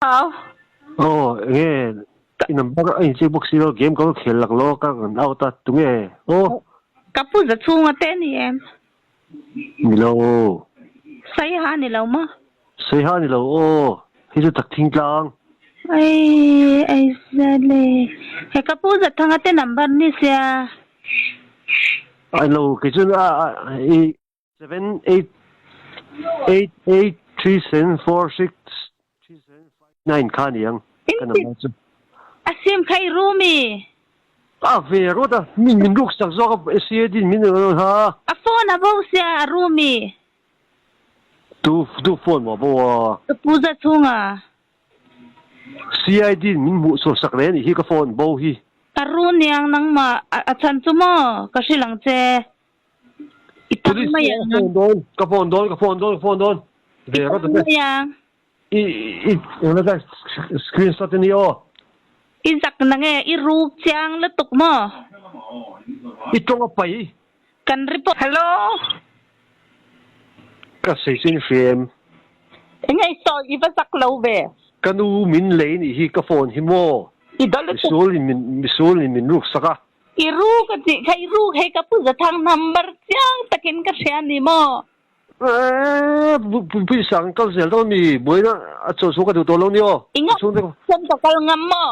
Au. Aw enge i number a in check bawk si lo game ka khel lak lo ka kan out a tunge aw. Ka pu za chhunga te ni em? Ni lo. Saiha ni lo maw? Saiha ni lo aw hei chu tak thing tlang. Ai ai zale he ka pu za thanga te number ni sia. Ai lo kei chuan a i 7 8 8 8 3 7 4 6 3 7 5 9 kha ni ang ka number chu. A sim kha i ru mi? A ve rawt a, min min ruk sak zawk a CAD in min rawn ha. A phone a bo sia a ru mi? Tu tu phone maw bo a? Ka pu za chhung a. CID in min hmuh chhuah sak reng anih hi ka phone bo hi. A ru niang nangmah a chhan chu maw ka hrilh ang che. I tam Police mai ka ang. phone dawn, ka phone dawn, ka phone dawn, ka phone dawn. I Ve tam rawt a mai ang. I i engla ka screenshot a ni aw. I zak na nge i ruk chiang lutuk maw? I tawng a pai. Kan report. Hello. Ka sawi chu in hria em? Enge i sawi i va zak lo ve. Ka nu min lei nih hi ka phone hi maw? I daw lutuk. Misual in min misual in min ruk sak a. I ru ka tih kha i ruk hei ka pu Zathang number chiang takin ka hria ni maw? Eeh pawisa kan kal zel dawn mi buaina a chaw chhung ka duh tawh lo ni aw. I ngam chuan ka kal ngam maw?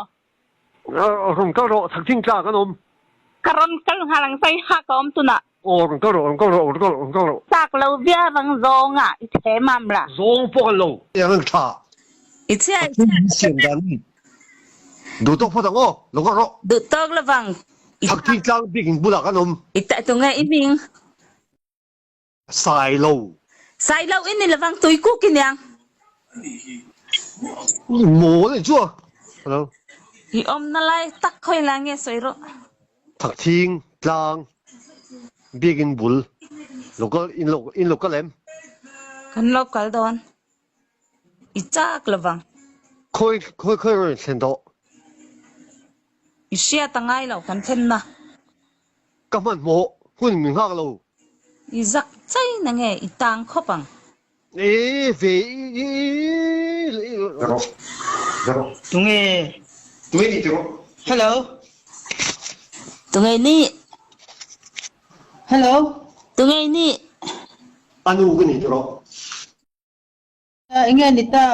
Rawn kal rawh thakthing tla kan awm. Ka rawn kal nghal ang sai ha ka awm tunah. Aw rawn kal rawh rawn kal rawh rawn kal rawh rawn kal rawh. Chak lo viau ang zawng ah i the mam la. Zawng pawh kan lo. Tiang an tha. I chhia i chhia. Siam dan ni. Duh tawk phawt ang aw, lo kal rawh. Duh tawk lovang. Thakthing tlang bik in bulah kan awm. I ta tunge i hming? Sailo. Sailo i ni lovang tuikuk i niang. Mawl a ni chu a. Hello. I awmna lai tak khawi la nge sawi rawh. Thakthing tlang bik in bul local in lo in local em? Kan lo kal dawn. I chak lovang. Khawi khawi khawi rawn thlen tawh. I hriat a ngai lo kan thlen na. Ka hmanhmawh hun min nghak lo. I zak chai na nge i tang khawp ang. E ve i i. Rawh rawh. Tunge. Tunge ni tiraw. Hello. Tunge ni. Hello. Tunge ni. Anu ka ni tiraw. Enge ni ta.